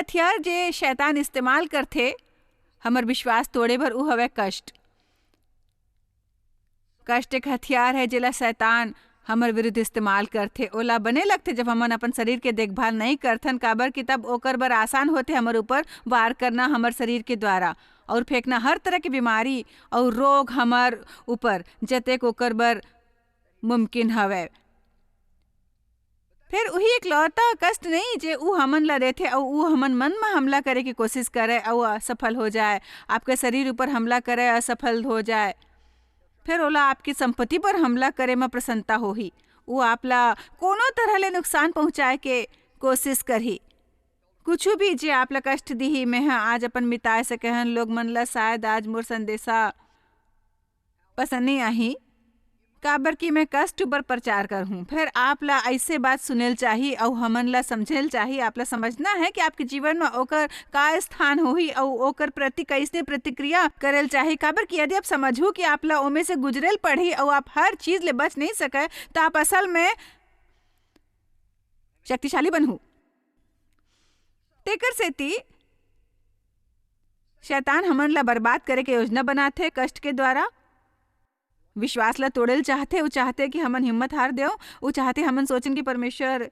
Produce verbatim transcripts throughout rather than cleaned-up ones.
हथियार जे शैतान इस्तेमाल करथे हमर विश्वास तोड़े बर, उ हवय कष्ट। कष्ट एक हथियार है, जेला शैतान हमर विरुद्ध इस्तेमाल करथे। ओला बने लगथे, जब हमन अपन शरीर के देखभाल नइ करथन, काबर कि तब ओकर बर आसान होथे हमर ऊपर वार करना हमर शरीर के द्वारा, और फेंकना हर तरह के बीमारी और रोग हमर ऊपर, जतेक ओकर बर मुमकिन हवय। फेर उही एकलौता कष्ट नहीं, जे ऊ हमन ला देथे अऊ ऊ हमन मन म हमला करे के कोशिश करे अऊ असफल हो जाए, आपके शरीर ऊपर हमला करे, असफल हो जाए, फेर ओला आपकी संपत्ति पर हमला करे म प्रसन्नता होही। ऊ आप ला कोनो तरह ले नुकसान पहुंचाए के कोशिश करही। कुछु भी जे आप ला कष्ट दिही, मेंह आज अपन मिताए से कहन, लोग मन ला शायद आज मोर संदेशा पसंद नहीं आही, काबर कि मैं कष्ट ऊपर प्रचार करहूँ। फेर आप ला ऐसे बात सुनेल चाही अउ हमन ला समझेल चाही। आप ला समझना है कि आपके जीवन में ओकर का स्थान होही अउ ओकर प्रति कैसे प्रतिक्रिया करेल चाही। काबर कि यदि आप समझहू कि आप ला ओमे से गुजरेल पड़ही अउ आप हर चीज ले बच नहीं सके, त आप असल में शक्तिशाली बनहू। तेकर सेती शैतान हमन ला बर्बाद करे के योजना बनाथे कष्ट के द्वारा। विश्वास ला तोड़ेल चाहथे, उ चाहथे कि हमन हिम्मत हार देव, उ चाहथे हमन सोचन कि परमेश्वर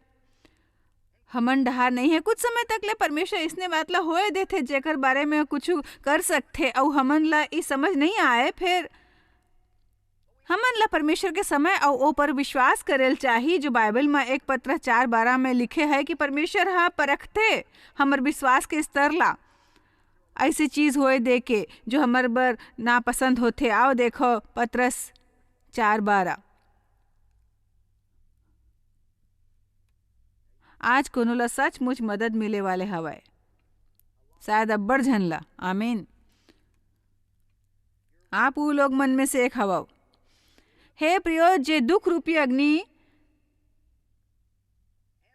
हमन डहार नहीं है। कुछ समय तक ले परमेश्वर इसने बात ला होए देथे, जेकर बारे में कुछ कर सकथे, अउ हमन ला ई समझ नहीं आए। फेर हमन ला परमेश्वर के समय अउ ओ पर विश्वास करेल चाही, जो बाइबल म एक पत्र चार बारह में लिखे है कि परमेश्वर ह परखथे हमर विश्वास के स्तर ला, ऐसी चीज होए दे के जो हमर बर नापसंद होथे। आओ देखो पत्रस चार बारह। आज कोनो ला सचमुच मदद मिले वाले हवय, शायद अब्बड़ झन ला। आमीन। आप ऊ लोग मन में से एक हवव। हे प्रियो, जे दुख रूपी अग्नि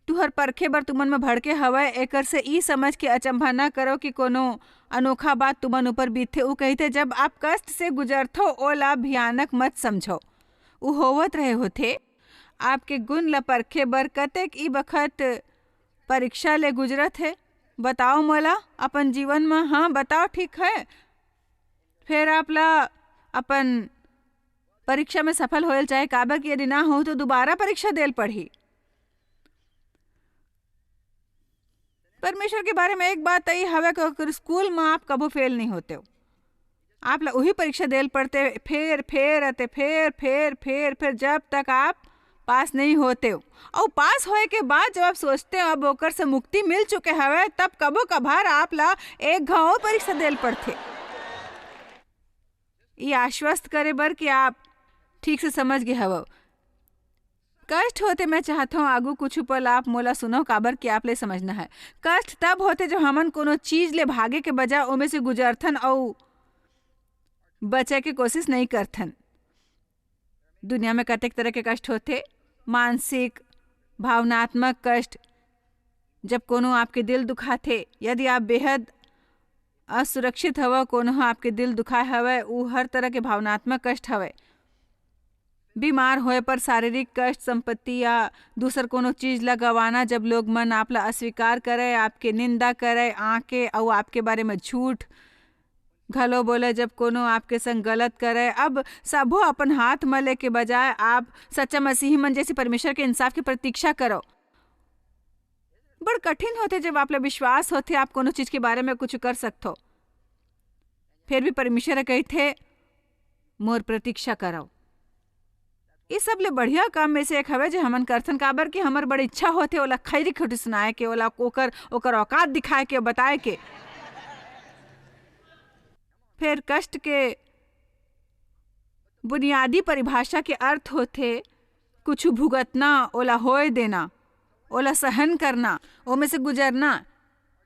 तुहर परखे बर तुमन म भड़के हवय, एकर से ई समझ के अचंभा न करो कि कोनो अनोखा बात तुमन ऊपर बीतथे। ऊ कहिथे, जब आप कष्ट से गुजरथो, ओला भयानक मत समझो। ऊ होवत रहे होथे। आपके गुण ल परखे बर कतेक ई बखत परीक्षा ले गुजरत हे? बताओ मोला, अपन जीवन म। हाँ, बताओ, ठीक है। फेर आप ला अपन परीक्षा में सफल होयल चाहे, काबर कि यदि ना हो, तो दोबारा परीक्षा देल पड़ही। परमेश्वर के बारे में एक बात तय हवे कि ओकर स्कूल में आप कभू फेल नहीं होते हो। आप ला उही परीक्षा देल पड़ते, फेर, फेर, अते फेर, फेर, फेर, फेर, जब तक आप पास नहीं होते हो। और पास होए के बाद जब आप सोचते हो, अब ओकर से मुक्ति मिल चुके हवे, तब कभो कभार आप ला एक घाव और परीक्षा देल पड़थे। ये आश्वस्त करे बर कि आप ठीक से समझ गए हवव। कष्ट होते, मैं चाहत हूँ, आगू कुछ पल आप मोला सुनो, काबर कि आप ले समझना है। कष्ट तब होते, जब हमन कोनो चीज ले भागे के बजाय ओमे से गुजरथन अउ बचे के कोशिश नहीं करथन। दुनिया में कतेक तरह के कष्ट होथे, मानसिक, भावनात्मक कष्ट। जब कोनो आपके दिल दुखाथे, यदि आप बेहद असुरक्षित हवय, कोनो ह आपके दिल दुखाए हवय, ऊ हर तरह के भावनात्मक कष्ट हवय। बीमार होए पर शारीरिक कष्ट, संपत्ति या दूसर कोनो चीज ला गंवाना, जब लोग मन आप ला अस्वीकार करे, आपके निंदा करे, आके अउ आपके बारे में झूठ घलो बोले, जब कोनो आपके संग गलत करे, अब सबो अपन हाथ म लेके बजाय आप सच्चा मसीही मन जैसे परमेश्वर के इंसाफ की प्रतीक्षा करो। बड़ कठिन होथे, जब आप ला विश्वास होथे, आप कोनो चीज के बारे में कुछ कर सकथो। फिर भी परमेश्वर ह कहिथे, "मोर प्रतीक्षा करव।" ये सब ले बढ़िया काम में से एक हवे, जे हमन करथन, काबर कि हमर बड़ इच्छा होथे ओला खैरी खुटी सुनाए के, ओला ओकर, ओकर औकात दिखाए के, बताए के। फिर कष्ट के बुनियादी परिभाषा के अर्थ होथे कुछु भुगतना, ओला होए देना, ओला सहन करना, ओमे से गुजरना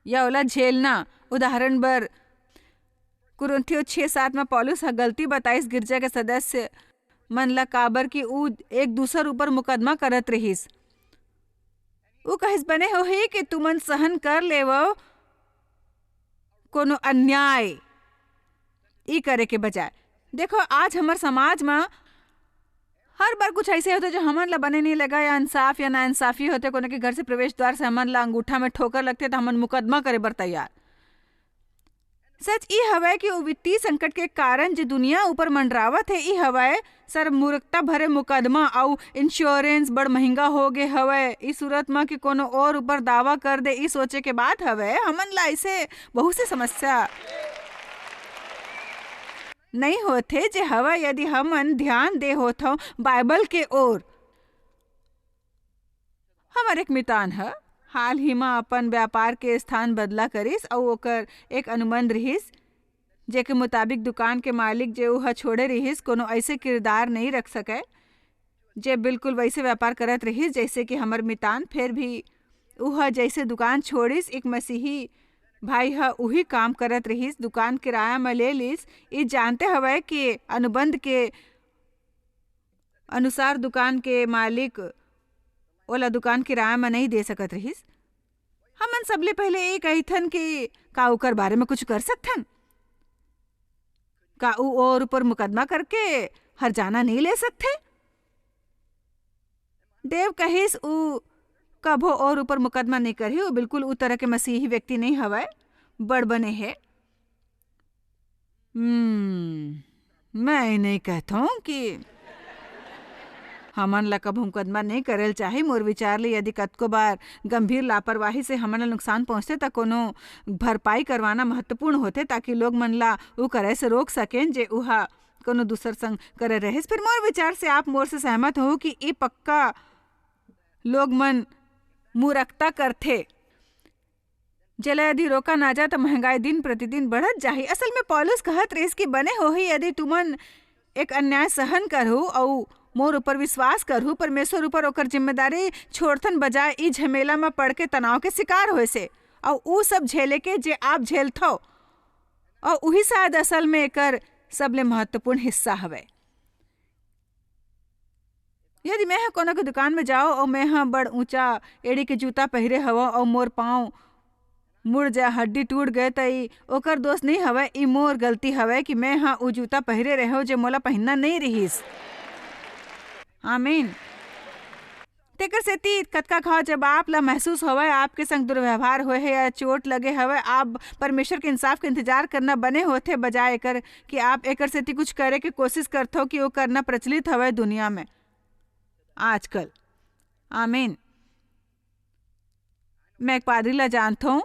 या ओला झेलना। उदाहरण बर, कुरिन्थियो छह सात म पौलुस ह गलती बताइस गिरजा के सदस्य मन ला, काबर कि ऊ एक दूसर ऊपर मुकदमा करत रहिस। ऊ कहिस, "बने होही कि तुमन सहन कर लेवव कोनो अन्याय, ई करे के बजाय।" देखो, आज हमर समाज म हर बार कुछ ऐसे होथे जो हमन ला बने नहीं लगा, या इंसाफ या नाइंसाफी होथे, कोनो के घर से प्रवेश द्वार से हमन ला अंगूठा में ठोकर लगथे, त हमन मुकदमा करे बर तैयार। सच ई हवय कि वो वित्तीय संकट के कारण जे दुनिया ऊपर मंडरावत हे, ई हवय सर मूर्खता भरे मुकदमा अउ इंश्योरेंस बड़ महंगा हो गे हवय। ई सूरत म कि कोनो और ऊपर दावा कर दे, ई सोचे के बात हवय। हमन ला ऐसे बहुत से समस्या नहीं होथे जे हवय, यदि हमन ध्यान दे होथव बाइबल के ओर। हमर एक मितान ह हाल ही म अपन व्यापार के स्थान बदला करिस अउ ओकर एक अनुबंध रिहिस, जेके मुताबिक दुकान के मालिक जे उह छोड़े रिहिस, कोनो ऐसे किरदार नहीं रख सकय, जे बिल्कुल वैसे व्यापार करत रिहिस जैसे कि हमर मितान। फिर भी उह जैसे दुकान छोड़िस, एक मसीही भाई ह उही काम करत रिहिस, दुकान किराया म ले लिस। ई जानते हवय कि अनुबंध के अनुसार दुकान के मालिक ओला दुकान किराया म नहीं दे सकत रिहिस। हमन सबले पहले ये कहिथन कि का ओकर बारे में कुछ कर सकथन? का ऊ और ऊपर मुकदमा करके हरजाना नहीं ले सकथे? डेव कहिस, "ऊ कभो और ऊपर मुकदमा नहीं करही, ऊ बिल्कुल ऊ तरह के मसीही व्यक्ति नहीं हवय, बड़ बने हे।" हम्म, मैं ये नहीं कहथों कि हमन ला कभो मुकदमा नहीं करेल चाही। मोर विचार ले यदि कतको बार गंभीर लापरवाही से हमन ला नुकसान पहुंचथे, त कोनो भरपाई करवाना महत्वपूर्ण होथे, ताकि लोग मन ला ऊ करे से रोक सकें, जे उहा कोनो दूसर संग करे रहिस। फिर मोर विचार से आप मोर से सहमत हो कि ये पक्का लोग मन मूर्खता करथे, जेला यदि रोका ना जाए, त महंगाई दिन प्रतिदिन बढ़त जाही। असल में पौलुस कहत रहिस कि बने होही, यदि तुमन एक अन्याय सहन करहु अउ मोर ऊपर विश्वास करहु, परमेश्वर ऊपर ओकर जिम्मेदारी छोड़थन, बजाय ई झमेला म पड़ के तनाव के शिकार होए से, अउ ऊ सब झेले के जे आप झेलथव, अउ उही शायद असल में एकर सबले महत्वपूर्ण हिस्सा हवय। यदि मैं ह कोनो के दुकान में जाओ अउ मैं ह बड़ ऊंचा एड़ी के जूता पहिरे हवं अउ मोर पाँव मुड़ जा, हड्डी टूट गए, त ई ओकर दोष नहीं हवय, ई मोर गलती हवय कि मैं ह उ जूता पहिरे रहेंव जे मोला पहिनना नहीं रिहिस। आमीन। तेकर सेती कतका घाव जब आप ला महसूस होवय, आपके संग दुर्व्यवहार होए हे या चोट लगे हवय, आप परमेश्वर के इंसाफ के इंतजार करना बने होथे, बजाय एकर कि आप एकर सेती कुछ करे के कोशिश करथव कि वो करना प्रचलित हवय दुनिया में आजकल। आमीन। मैं एक पादरी ला जानथों,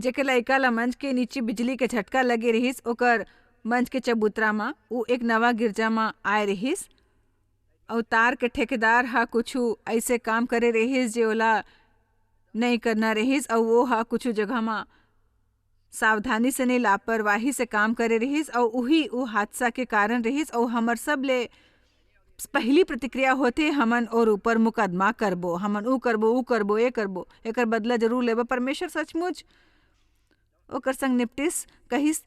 जेके लइका ला मंच के नीचे बिजली के झटका लगे रिहिस, ओकर मंच के चबूतरा म। ऊ एक नवा गिरजा म आए रिहिस, अउ तार के ठेकेदार ह कुछु अइसे काम करे रिहिस, जे ओला नइ करना रिहिस, अउ वो ह कुछु जगह म सावधानी से नहीं, लापरवाही से काम करे रिहिस, अउ उही उ हादसा के कारण रिहिस। अउ हमर सब ले पहली प्रतिक्रिया होथे, "हमन और ऊपर मुकदमा करबो, हमन ऊ करबो, ऊ करबो, ए करबो, एकर बदला जरूर लेबो।" परमेश्वर सचमुच ओकर संग निपटिस, कहिस,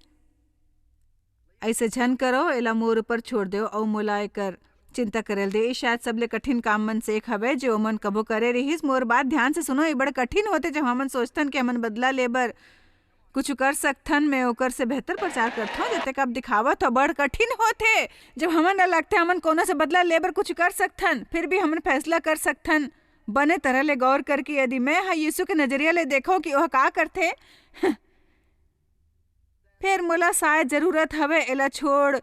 "ऐसे झन करो, एला मोर ऊपर छोड़ देव अउ मोला एकर चिंता करल दे।" ये शायद सबले कठिन काम मन से एक हवे, जो ओमन कभो करे रिहिस। मोर बात ध्यान से सुनो, ये बड़ कठिन होथे, जब हमन सोचथन कि हमन बदला लेबर कुछ कर सकथन, मैं ओकर से बेहतर प्रचार करथों, जतेक आप दिखावत हो, बड़ कठिन होथे। जब हमन ला लगथे, हमन कोनो से बदला लेबर कुछ कर सकथन, फिर भी हमन फैसला कर सकथन बने तरह ले गौर करके। यदि मैं ह यीशु के नजरिया ले देखो कि ओह का करथे, फेर मोला शायद जरूरत हवे एला छोड़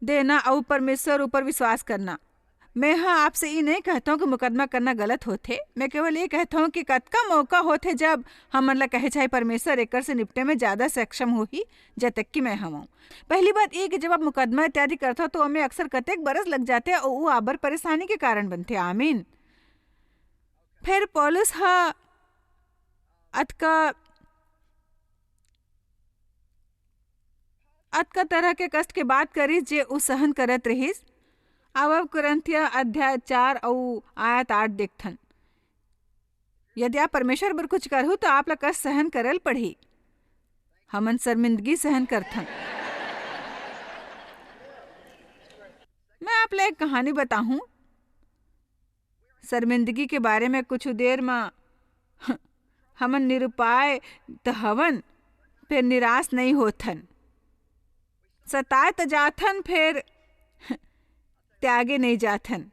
देना अउ परमेश्वर ऊपर विश्वास करना। मैं ह आपसे ई नहीं कहता हूँ कि मुकदमा करना गलत होथे, मैं केवल ये कहता हूँ कि कतका मौका होथे, जब हमन ला कहे चाहे, "परमेश्वर एकर से निपटे में ज्यादा सक्षम होही, जतेक कि मैं हवं।" पहली बात ये कि जब आप मुकदमा इत्यादि करथो, तो ओमे अक्सर कतेक बरस लग जाथे, अउ वो आबर परेशानी के कारण बनथे। आमीन। फिर पौलुस ह अतका, अतका तरह के कष्ट के बात करिस, जे उ सहन करत रहिस। अब, अब कुरिन्थिया अध्याय चार अउ आयत आठ देखथन। यदि आप परमेश्वर बर कुछ करहु, तो आप ला कष्ट सहन करल पड़ही। हमन शर्मिंदगी सहन करथन। मैं आप ला एक कहानी बताहूं। शर्मिंदगी के बारे में कुछ देर म हमन निरुपाय त हवन, फेर निराश नहीं होथन। सताए त जाथन, फेर त्यागे नइ जाथन।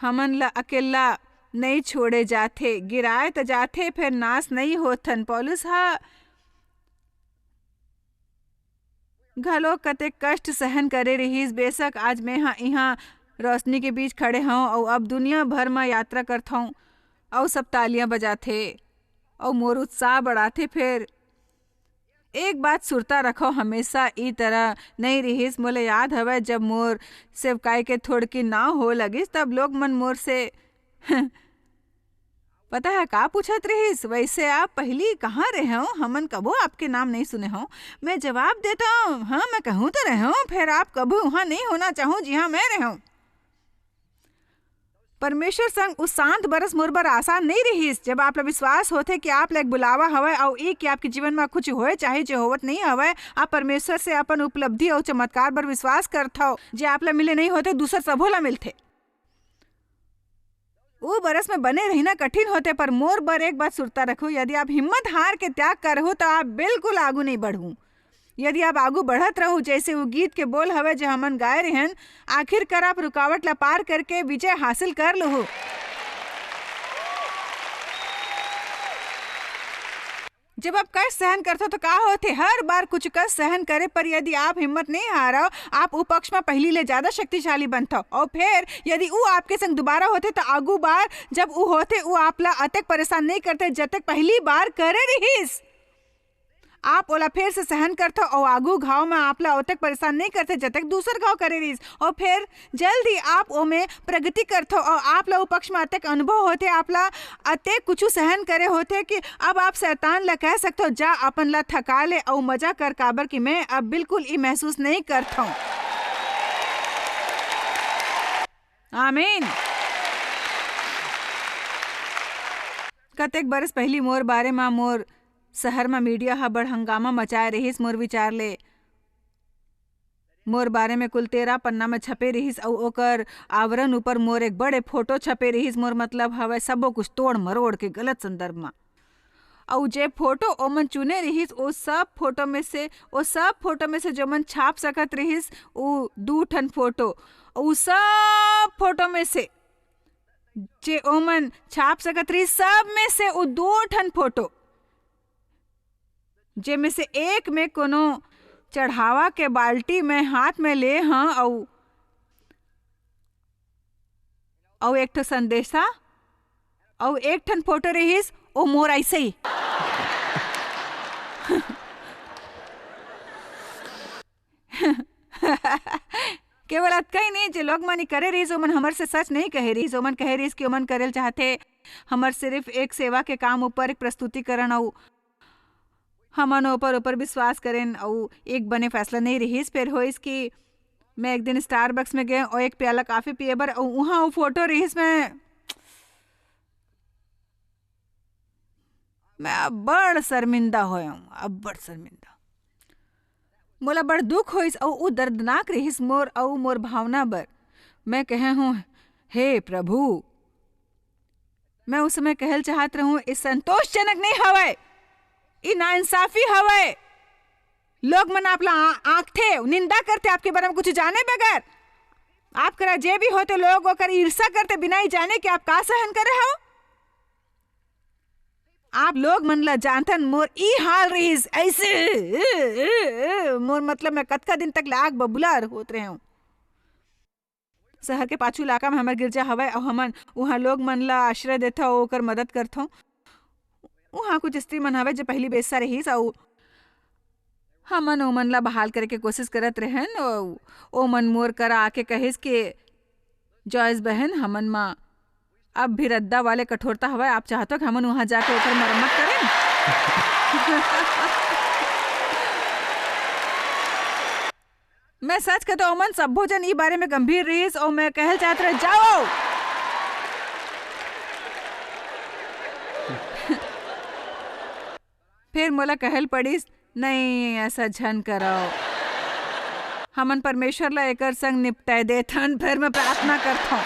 हमन ला अकेल्ला नइ छोड़े जाथे, गिराए त जाथे, फेर नाश नइ होथन। पौलुस ह घलो कतेक कष्ट सहन करे रिहिस। बेशक आज मेंह इहाँ रोशनी के बीच खड़े हंव अऊ अब दुनिया भर म यात्रा करथंव अऊ सब तालियां बजाथे अऊ मोर उत्साह बढ़ाथे। फेर एक बात सुरता रखव, हमेशा ई तरह नइ रिहिस। मोला याद हवय, जब मोर सेवकाई के थोड़की नाव हो लगिस, तब लोग मन मोर से पता है का पूछत रिहिस, "वैसे आप पहिली कहाँ रहेव? हमन कभू आपके नाम नइ सुने हंव।" मैं जवाब देथंव, "हाँ, मैं कहूँ तो रहेंव, फेर आप कभू उहाँ नइ होना चाहहू, जिहाँ मैं रहेंव।" परमेश्वर संग उ शांत बरस मोर बर आसान नइ रिहिस। जब आप ला विश्वास होथे कि आप ला एक बुलावा हवय अउ ए कि आपके जीवन म कुछ होए चाही जे होवत नइ हवय, आप परमेश्वर से अपन उपलब्धि अउ चमत्कार बर विश्वास करथव, जे आप ला मिले नइ होथे, दूसर सबो ला मिलथे। ओ बरस में बने रहिना कठिन होथे, पर मोर बर एक बात सुरता रखहू, यदि आप हिम्मत हार के त्याग करहू, त आप बिल्कुल आगू नइ बढ़हू। यदि आप आगू बढ़त रहू, जैसे वो गीत के बोल हवे, जे हमन गाए रहेन, "आखिरकार आप रुकावट ला पार करके विजय हासिल कर लुहू।" जब आप कष्ट सहन करथो, तो का होथे? हर बार कुछ कष्ट सहन करे पर यदि आप हिम्मत नइ हारव, आप उ पक्ष म पहिली ले ज्यादा शक्तिशाली बनथव। अउ फेर यदि उ आपके संग दोबारा होथे, त आगू बार जब उ होथे, उ आप ला अतेक परेशान नइ करथे, जतेक पहिली बार करे रिहिस। आप ओला फेर से सहन करथव अउ आगू घाव म आप ला ओतेक परेशान नइ करथे, जतेक दूसर घाव करे रिहिस। अउ फेर जल्द ही आप ओमे प्रगति करथव अउ आप ला ओ पक्ष म अतेक अनुभव होथे, आप ला अतेक कुछु सहन करे होथे कि अब आप शैतान ला कह सकथव, "जा, अपन ला थका ले अउ मजा कर, काबर कि मैं अब बिल्कुल ई महसूस नइ करथव।" आमीन। कतेक बरस पहिली मोर बारे म मोर शहर म मीडिया ह बड़ हंगामा मचाए रिहिस मोर विचार ले। मोर बारे में कुल तेरह पन्ना में छपे रिहिस अउ ओकर आवरण ऊपर मोर एक बड़े फोटो छपे रिहिस। मोर मतलब हवय, सबो कुछ तोड़ मरोड़ के गलत संदर्भ म। अउ जे फोटो ओमन चुने रिहिस, ओ सब फोटो में से, ओ सब फोटो में से जो मन छाप सकत रिहिस, ओ दू ठन फोटो, ओ सब फोटो में से जे ओमन छाप सकत रिहिस, सब में से ओ दू ठन फोटो, जेमे से एक में कोनो चढ़ावा के बाल्टी में हाथ में ले हं, अउ, अउ एक ठो संदेशा, अउ एक ठन फोटो रिहिस, ओ मोर ऐसे ही। केवल अतका ही नहीं, जे लोग मन ई करे रिहिस, ओमन हमर से सच नहीं कहे रिहिस। ओमन कहे रिहिस कि ओमन करे ल चाहथे। हमर सिर्फ एक सेवा के काम ऊपर एक प्रस्तुतिकरण अउ हमन ओपर, ओपर विश्वास करेन अउ एक बने फैसला नहीं रिहिस। फिर होइस कि मैं एक दिन Starbucks में गए अउ एक प्याला कॉफी पिए बर, अउ उहाँ वो फोटो रिहिस। मैं, मैं अब्बड़ शर्मिंदा होयम, अब्बड़ शर्मिंदा। मोला बड़ दुख होइस अउ उ दर्दनाक रिहिस मोर अउ मोर भावना बर। मैं कहे हूँ, "हे प्रभु," मैं उस समय कहल चाहत रहूं, "ये संतोषजनक नहीं हवय, ये नाइंसाफी हवय।" लोग मन आप ला आ-, आंकथे, निंदा करथे आपके बारे में कुछ जाने बगैर। आप करा जे भी होते लोग ओकर ईर्ष्या करथे बिना ही जाने कि आप का सहन करे हो। आप लोग मन ला जानथन, मोर ई हाल रहिस, ऐसे मोर मतलब मैं कतका दिन तक ले आग बबूला होत रहे हूँ। शहर के पाछू इलाका में हमर गिरजा हवय अउ हमन उहाँ लोग मन ला आश्रय देथव अउ ओकर मदद करथव। उहाँ कुछ स्त्री मन हवय जे पहिली बेस्सा रहिस अउ हमन ओमन ला बहाल करे के कोशिश करत रहेन अउ ओमन मोर करा आके कहिस कि जॉयस बहन, हमन मा अब भी रद्दा वाले कठोरता हवय, आप चाहत हो कि हमन उहाँ जाके ओकर मरम्मत करें? मैं सच कहता, ओमन सब्बो जन ई बारे में गंभीर रहिस अउ मैं कहल चाहत रहे, "जाओ।" फिर मोला कहल पड़िस, "नहीं, ऐसा झन करव। हमन परमेश्वर ला एकर संग निपटाए देथन।" फिर मैं प्रार्थना करथव,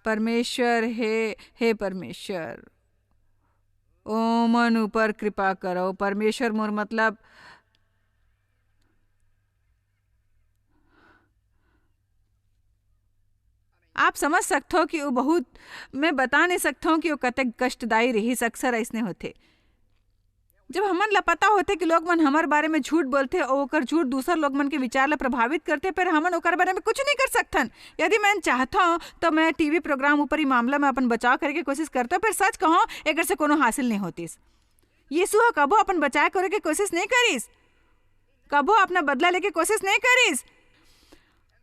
"परमेश्वर हे, हे परमेश्वर, ओमन ऊपर कृपा करव।" परमेश्वर मोर मतलब, आप समझ सकथो कि वो बहुत, मैं बता नहीं सकथो कि वो कतेक कष्टदायी रहिस। अक्सर अइसने होथे, जब हमन ला पता होथे कि लोग मन हमर बारे में झूठ बोलथे और ओकर झूठ दूसर लोग मन के विचार ला प्रभावित करथे, फिर हमन ओकर बारे में कुछ नहीं कर सकथन। यदि मैं चाहता हूँ तो मैं टीवी प्रोग्राम ऊपर ई मामला में अपन बचाव करे के कोशिश करता हूँ, फिर सच कहो, एकर से कोनो हासिल नहीं होतिस। यीशु ह कभो अपन बचाव करे के कोशिश नहीं करिस, कभो अपना बदला लेके कोशिश नहीं करिस।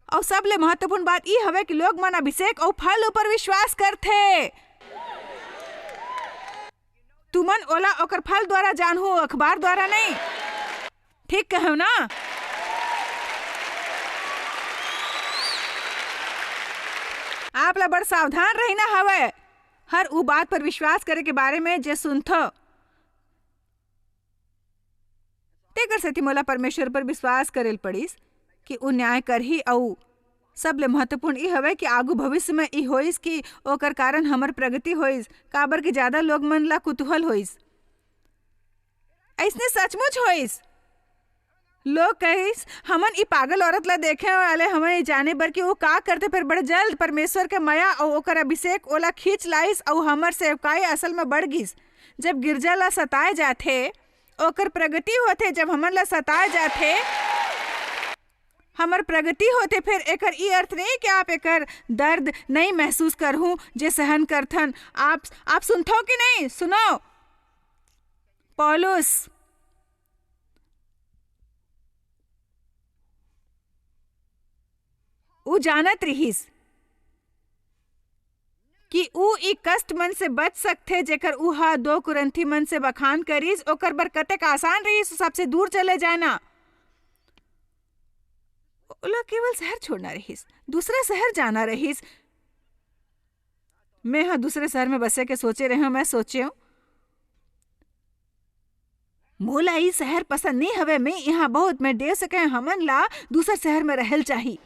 और सबले महत्वपूर्ण बात ई हवे कि लोग मन अभिषेक और फल ऊपर विश्वास करथे। तुमन ओला ओकर फल द्वारा जानहू, अखबार द्वारा नहीं। ठीक कहो ना? आप ला बड़ सावधान रहना हवे हर उ बात पर विश्वास करे के बारे में जे सुनथो। तेकर सेती मोला परमेश्वर पर विश्वास करेल पड़िस कि उ न्याय करही, अउ सबले महत्वपूर्ण ई हवे कि आगू भविष्य में ई होइस कि ओकर कारण हमर प्रगति होइस, काबर कि ज्यादा लोग मन ला कुतूहल होइस। अइसने सचमुच होइस। लोग कहिस, "हमन ई पागल औरत ला देखे वाले हवन, ई जाने बर कि वो का करथे।" फिर बड़ जल्द परमेश्वर के मया अउ ओकर अभिषेक ओला खींच लाइस, अउ हमर सेवकाई असल में बढ़ गिस। जब गिरजा ला सताए जाथे, ओकर प्रगति होथे। जब हमन ला सताए जाथे, हमर प्रगति होथे, फिर एकर ई अर्थ नहीं कि आप एकर दर्द नहीं महसूस करहूं, जे सहन करथन। आप, आप सुनथो कि नहीं? सुनो, पौलुस, उ जानत रिहिस कि उ ई कष्ट मन से बच सकथे, जेकर उ हा दो कुरंथी मन से बखान करिस, ओकर बर कतेक आसान रिहिस सबसे दूर चले जाना। ओला केवल शहर छोड़ना रहिस, दूसरा शहर जाना रहिस। मैं हा दूसरे शहर में बसे के सोचे रहे हूँ, मैं सोचे हूँ, "मोला ई शहर पसंद नहीं हवे, मैं यहाँ बहुत, मैं देव से कहे, हमन ला दूसर शहर में रहल चाही।"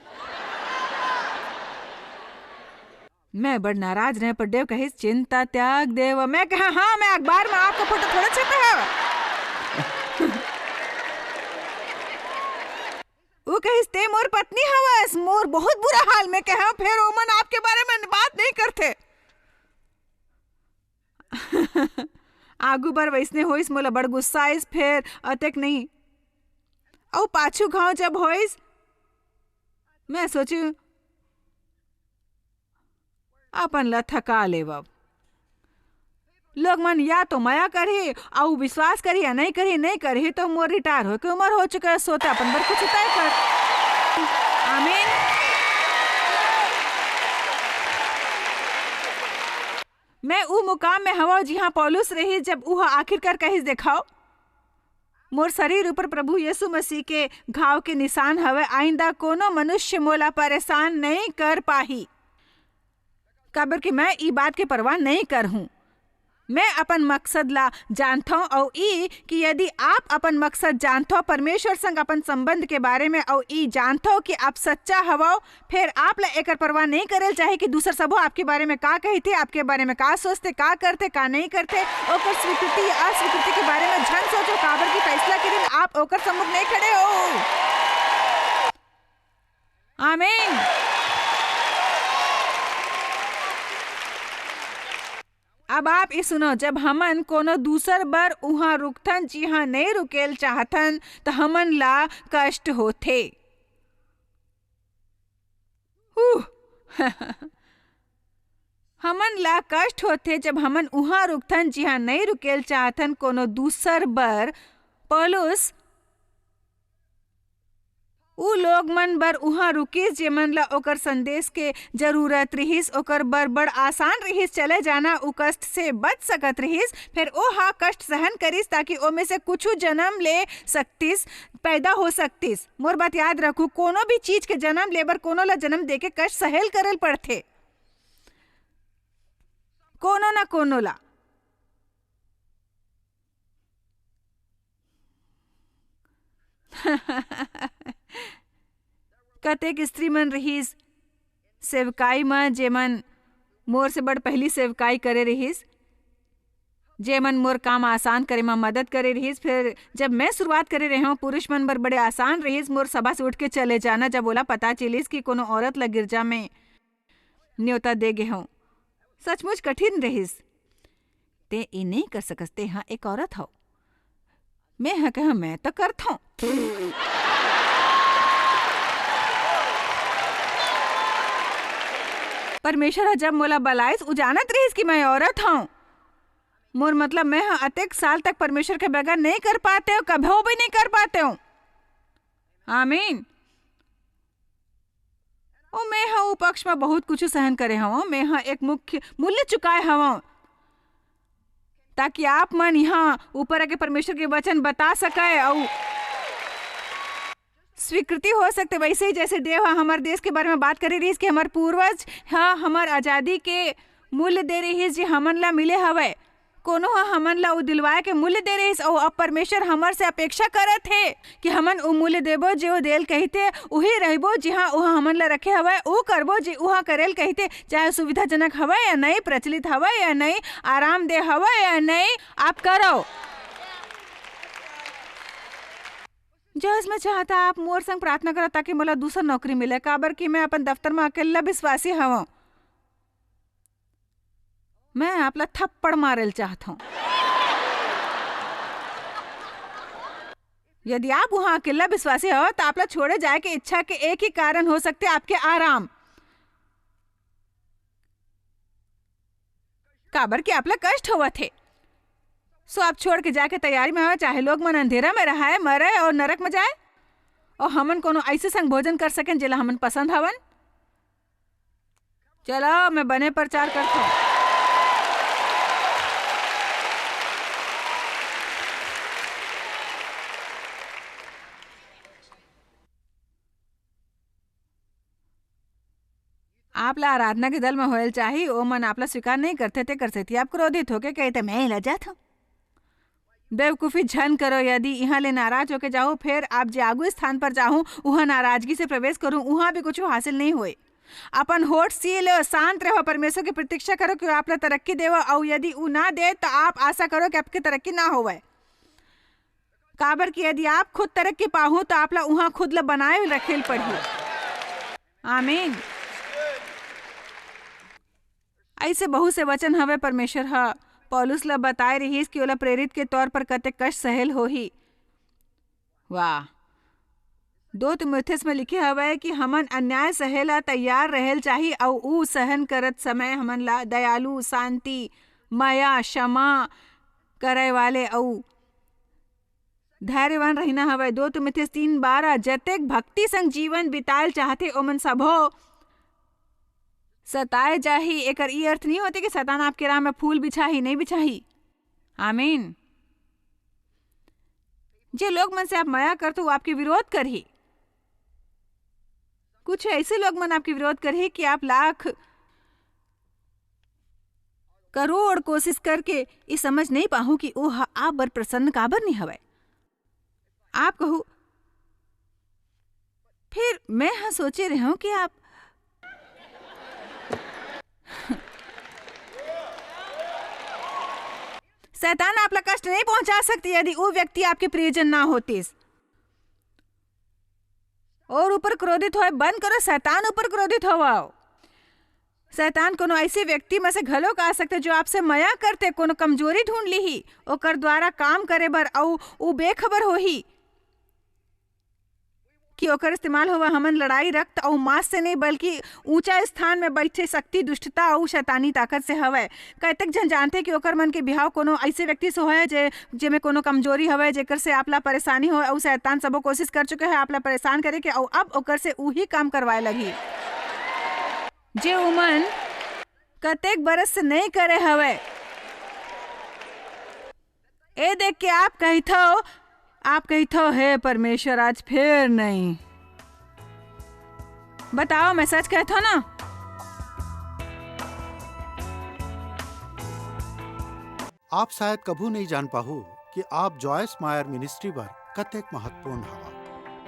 मैं बड़ नाराज रहे, पर देव कहिस, "चिंता त्याग देव।" मैं कहा, "हाँ, मैं अखबार में आपका फोटो थोड़ा छपे है।" वो कहिस, "ते मोर पत्नी हवस, मोर बहुत बुरा हाल।" मैं कहा, "फिर ओमन आपके बारे में बात नहीं करते।" आगू बर वैसने होइस, मोला बड़ गुस्सा आइस, फेर अतेक नहीं। अउ पाछू घाव जब होइस, मैं सोचू, "अपन ला थका लेवब।" लोग मन या तो मया करही, अउ विश्वास करही या नहीं करही, नहीं करही, तो मोर रिटायर होके उम्र हो चुका है, सोते अपन बर कुछ तय कर। आमीन। मैं ऊ मुकाम में हवं, जिहां पौलुस रहिस, जब ऊ ह आखिरकार कहिस, "देखाओ, मोर शरीर ऊपर प्रभु यीशु मसीह के घाव के निशान हवय। आइंदा कोनो मनुष्य मोला परेशान नहीं कर पाही, काबर कि मैं ई बात के परवाह नहीं करहूं।" मैं अपन मकसद ला जानथव, अउ ई कि यदि आप अपन मकसद जानथव, परमेश्वर संग अपन संबंध के बारे में, अउ ई जानथव कि आप सच्चा हवव, फेर आप ला एकर परवाह नहीं करेल चाही कि दूसर सबो आपके बारे में का कहिथे, आपके बारे में का सोचथे, का करथे, का नहीं करथे। ओकर स्वीकृति या अस्वीकृति के बारे में झन सोचो, काबर कि फैसला के दिन आप ओकर सम्मुख नहीं खड़े हो। आमीन। अब आप ई सुनो, जब हमन कोनो दूसर बर उहां रुकथन, जिहां नहीं रुकेल चाहथन, त हमन ला कष्ट होथे। उह। हमन ला कष्ट होथे, जब हमन उहां रुकथन, जिहां नहीं रुकेल चाहथन कोनो दूसर बर। पौलुस उ लोग मन बर उहां रुकिस, जेमन ला ओकर संदेश के जरूरत रिहिस, ओकर बर बड़ आसान रिहिस चले जाना, उ कष्ट से बच सकत रिहिस। फेर ओ हा कष्ट सहन करिस, ताकि ओमे से कुछु जन्म ले सकतिस, पैदा हो सकतिस। मोर बात याद रखू, कोनो भी चीज के जन्म ले बर कोनो ला जन्म देके कष्ट सहेल करल पड़थे, कोनो ना कोनो ला। कतेक स्त्री मन रिहिस सेवकाई म, जेमन मोर से बड़ पहिली सेवकाई करे रिहिस, जेमन मोर काम आसान करे म मदद करे रिहिस। फेर जब मैं शुरुआत करे रेहेंव, पुरुष मन बर बड़े आसान रिहिस मोर सभा से उठ के चले जाना, जब ओला पता चलिस कि कोनो औरत ला गिरजा में न्योता दे गे हंव। सचमुच कठिन रहिस। तें ए नइ कर सकस, तें ह एक औरत हव। मैं ह कहा, मैं तो करथंव। परमेश्वर ह जब मोला बलाइस, उ जानत रहिस कि मैं औरत हंव। मोर मतलब, मैं ह अतेक साल तक परमेश्वर के बगैर नइ कर पातेंव, कभू भी नइ कर पातेंव। आमीन। अउ मैं ह ओ पक्ष म बहुत कुछ सहन करे हवंव। मैं ह एक मुख्य मूल्य चुकाए हवंव, ताकि आप मन इहां ऊपर आके परमेश्वर के वचन बता सकय अउ स्वीकृति हो सकथे। वैसे ही जैसे देव ह हमर देश के बारे म बात करे रिहिस कि हमर पूर्वज ह हमर आजादी के मूल्य दे रिहिस, जे हमन ला मिले हवय। कोनो ह हमन ला उ दिलवाए के मूल्य दे रिहिस, अउ अब परमेश्वर हमर से अपेक्षा करत हे कि हमन उ मूल्य देबो, जे ओ देल कहिथे, उही रहिबो, जिहां ओह हमन ला रखे हवय, उ करबो, जे उहां करेल कहिथे, चाहे सुविधाजनक हवय या नहीं, प्रचलित हवय या नहीं, आरामदेह हवय या नहीं, आप करो। जज, मैं चाहता आप मोर संग प्रार्थना करो, ताकि मोला दूसर नौकरी मिले, काबर कि मैं अपन दफ्तर म अकेल्ला विश्वासी हवंव। मैं आप ला थप्पड़ मारे ल चाहत हंव। यदि आप उहां अकेल्ला विश्वासी हव, त आप ला छोड़े जाए के इच्छा के एक ही कारण हो सकथे, आपके आराम। काबर कि आप ला कष्ट होवत हे। सो आप छोड़ के जाए के तैयारी म हव, चाहे लोग मन अंधेरा म रहय, मरय अउ नरक म जाय। अउ हमन कोनो अइसे संग भोजन कर सकेन, जेला हमन पसंद हवन। चलो, मैं बने प्रचार करथंव। आप ला आराधना के दल म होयल चाही, ओ मन आप ला स्वीकार नहीं करथे, तेकर सेती आप क्रोधित होके कहिथे, "मैं एला जाथंव।" बेवकूफी झन करो। यदि इहां ले नाराज होके जाहू, फेर आप जे आगू स्थान पर जाहू, उहां नाराजगी से प्रवेश करू, उहां भी कुछ हासिल नहीं होए। अपन होठ सील, शांत रहो, परमेश्वर के प्रतीक्षा करो कि आप ला तरक्की देवो, अउ यदि उ ना दे, त आप आशा करो कि आपके तरक्की ना होवय। काबर कि यदि आप खुद तरक्की पाहू, त आप ला उहां खुद ला बनाए रखे ल पड़ही। आमीन। अइसे बहुत से वचन हवे, परमेश्वर ह पौलुस ला बताए रिहिस कि ओला प्रेरित के तौर पर कतेक कष्ट सहेल होही। वाह। दो तीमुथियुस में लिखे हवय कि हमन अन्याय सहे ला तैयार रहेल चाही, अऊ ऊ सहन करत समय हमन ला दयालु, शांति, मया, क्षमा करे वाले अऊ धैर्यवान रहिना हवय। दो तीमुथियुस तीन बारह, जतेक भक्ति संग जीवन बितायल चाहथे, ओमन सबो सताए जाही। एकर ई अर्थ नइं होथे कि शैतान आपके राह में फूल बिछाही, नइं बिछाही। आमीन। जे लोग मन से आप मया करथो, वो आपके विरोध करही। कुछ ऐसे लोग मन आपके विरोध करही कि आप लाख करोड़ कोशिश करके ये समझ नहीं पाहू कि वो ह-, आप बर प्रसन्न काबर नहीं हवय। आप कहू, "फिर मैं ह सोचे रहूं कि आप," शैतान आप ला कष्ट नहीं पहुंचा सकती यदि वो व्यक्ति आपके प्रियजन ना होतीस। और ऊपर क्रोधित होए बंद करो, शैतान ऊपर क्रोधित होवाओ। शैतान कोनो ऐसे व्यक्ति में से घलो का सकते जो आपसे मया करते, कोनो कमजोरी ढूंढ लीही, ओकर द्वारा काम करे बर, अऊ ऊ बेखबर होही कि ओकर इस्तेमाल होवा। हमन लड़ाई रक्त अऊ मांस से नहीं, बल्कि ऊंचा स्थान में बैठे शक्ति, दुष्टता अऊ शैतानी ताकत से हवय। कतेक झन जानते कि ओकर मन के बिहाव कोनो ऐसे व्यक्ति से होय, जे, जेमे कोनो कमजोरी हवय, जेकर से आप ला परेशानी हो, अऊ शैतान सबो कोशिश कर चुके हैं आप ला परेशान करे के, अऊ अब ओकर से उही काम करवाए लगही, जे उमन कतेक बरस से नहीं करे हवय। ए देख के आप कहिथव, आप कहिथव, "हे परमेश्वर, आज फेर नहीं।" बताओ, मैं सच कहथव ना? आप शायद कभू नहीं जान पाहू कि आप जॉयस मायर मिनिस्ट्री बर कतेक महत्वपूर्ण हवा।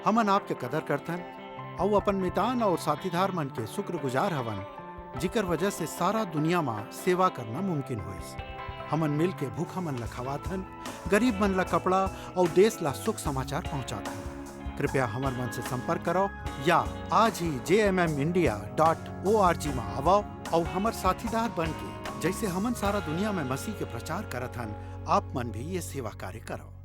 हमन आपके कदर करथन अऊ अपन मितान अऊ साथीदार मन के शुक्रगुजार हवन, जिकर वजह से सारा दुनिया म सेवा करना मुमकिन होइस। हमन मिल के भूखा मन ला खवाथन, गरीब मन ला कपड़ा अऊ देश ला सुख समाचार पहुंचाथन। कृपया हमर मन से संपर्क करो या आज ही J M M India dot O R G म आवो अउ हमर साथीदार बन के, जइसे हमन सारा दुनिया में मसीह के प्रचार करत हन, आप मन भी ये सेवा कार्य करो।